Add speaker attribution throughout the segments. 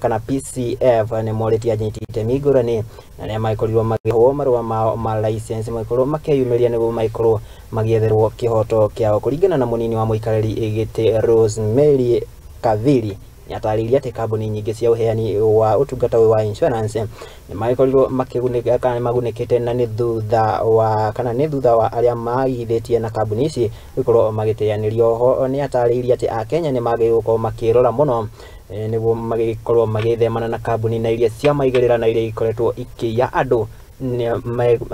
Speaker 1: Kana PCF nĩ morĩtie anyiti itemi ngũrani na arĩa magĩkorirwo makĩhwo marũa mao ma license magĩkorwo makĩyumĩria nĩguo magĩkorwo magĩetherwo kĩhoto kĩao. Kũringana na mũnini wa mũikarĩri gĩtĩ Rosemary Kavili, nĩatarĩirie atĩ kambuni nyingĩ cia ũheani wa ũtungata ũyũ wa insurance nĩ magĩkorirwo makĩgunĩka kana nĩ magunĩkĩte na nĩ thutha wa kana nĩ thutha wa arĩa maigithĩtie na kambuni ici gũkorwo magĩteanĩrio. Ho nĩ atarĩirie atĩ akenya nĩ magĩrĩirwo gũkorwo makĩrora mũno nĩguo magĩkorwo magĩthemana na kambuni na iria ciamaigĩrĩra na iria ikoretwo ikĩiya andũ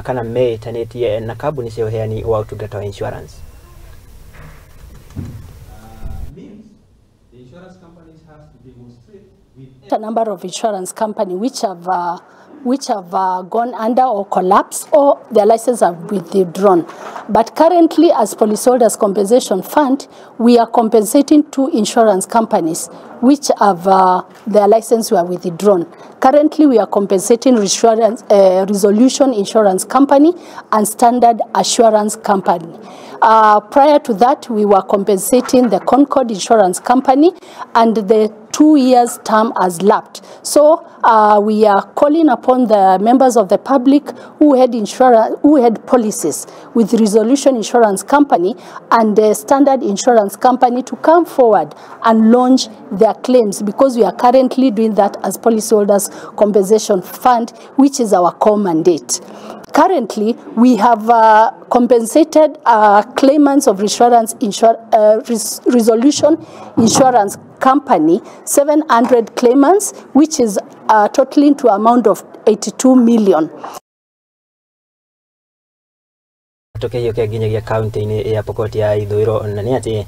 Speaker 1: kana meĩtanĩtie na kambuni cia ũheani wa ũtungata wa insurance.
Speaker 2: A number of insurance companies which have gone under or collapsed or their license have withdrawn. But currently, as Policyholders Compensation Fund, we are compensating two insurance companies which have their license were withdrawn. Currently, we are compensating Resolution Insurance Company and Standard Assurance Company. Prior to that, we were compensating the Concord Insurance Company, and the 2 years term has lapsed. So we are calling upon the members of the public who had insurance, who had policies with Resolution Insurance Company and the Standard Insurance Company to come forward and launch their claims, because we are currently doing that as Policyholders Compensation Fund, which is our core mandate. Currently, we have compensated claimants of Resolution Insurance Company, 700 claimants, which is totaling to amount of 82 million.
Speaker 1: Tũkĩhiũkia nginyagia kaunti-inĩ ya Pokot ya ithũĩro, na nĩ atĩ